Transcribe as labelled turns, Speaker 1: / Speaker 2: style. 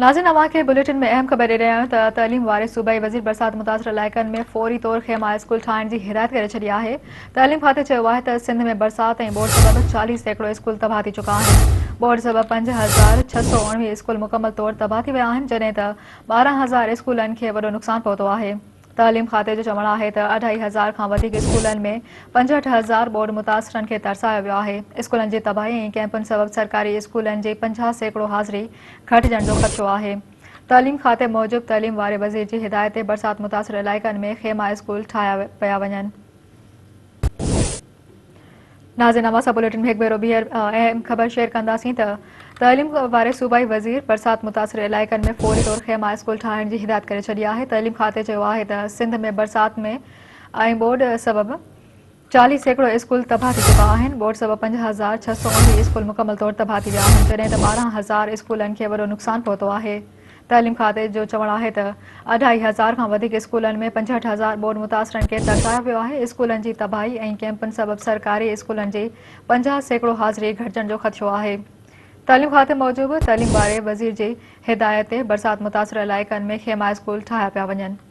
Speaker 1: ناظرين اوهان کي بليٽن ۾ اهم خبر ڏئي رهيا آهيون ته تعليم واري صوبائي وزير برسات متاثر علائقن ۾ فوري طور خيما اسڪول ٺاهڻ جي هدايت ڪري ڇڏي آهي. تعليم کاتي چيو آهي ته سنڌ ۾ برسات ۽ ٻوڏ سبب 40% اسڪول تباهه ٿي چڪا آهن. ٻوڏ سبب 5619 اسڪول مڪمل طور تباهه ٿي ويا آهن جڏهن ته 12,000 اسڪولن کي وڏو نقصان پهتو آهي. تعليم کاتي جو چوڻ آهي ته اڍائي هزار کان وڌيڪ اسڪولن ۾ 65 هزار ٻوڏ متاثرن کي ترسايو ويو آهي. اسڪولن جي تباهي ۽ ڪئمپن سبب سرڪاري اسڪولن جي 50% حاضري گهٽجڻ جو خدشو آهي. تعليم کاتي موجب تعليم واري وزير جي هدايت تي برسات متاثر علائقن ۾ خيما اسڪول ٺاهيا پيا وڃن. ناظرين اوهان سان بليٽن ۾ هڪ ڀيرو ٻيهر اهم خبر شيئر ڪنداسين ته تعليم واري صوبائي وزير برسات متاثر علائقن ۾ فوري طور خيما اسڪول ٺاهڻ جي هدايت ڪري ڇڏي آهي. تعليم کاتي چيو آهي ته سنڌ ۾ برسات ۾ ۽ ٻوڏ سبب 40% اسڪول تباهه ٿي چڪا آهن. ٻوڏ سبب 5619 اسڪول مڪمل طور تباهه ٿي ويا آهن جڏهن ته 12,000 اسڪولن کي وڏو نقصان پهتو آهي. تعليم کاتي جو چوڻ آهي ته اڍائي هزار کان وڌيڪ اسڪولن ۾ 65 هزار ٻوڏ متاثرن کي ترسايو ويو آهي، اسڪولن جي تباهي ۽ ڪئمپن سبب سرڪاري اسڪولن جي 50% حاضري گهٽجڻ جو خدشو آهي. تعليم کاتي موجب تعليم واري وزير جي هدايت تي برسات متاثر علائقن ۾ خيما اسڪول ٺاهيا پيا وڃن.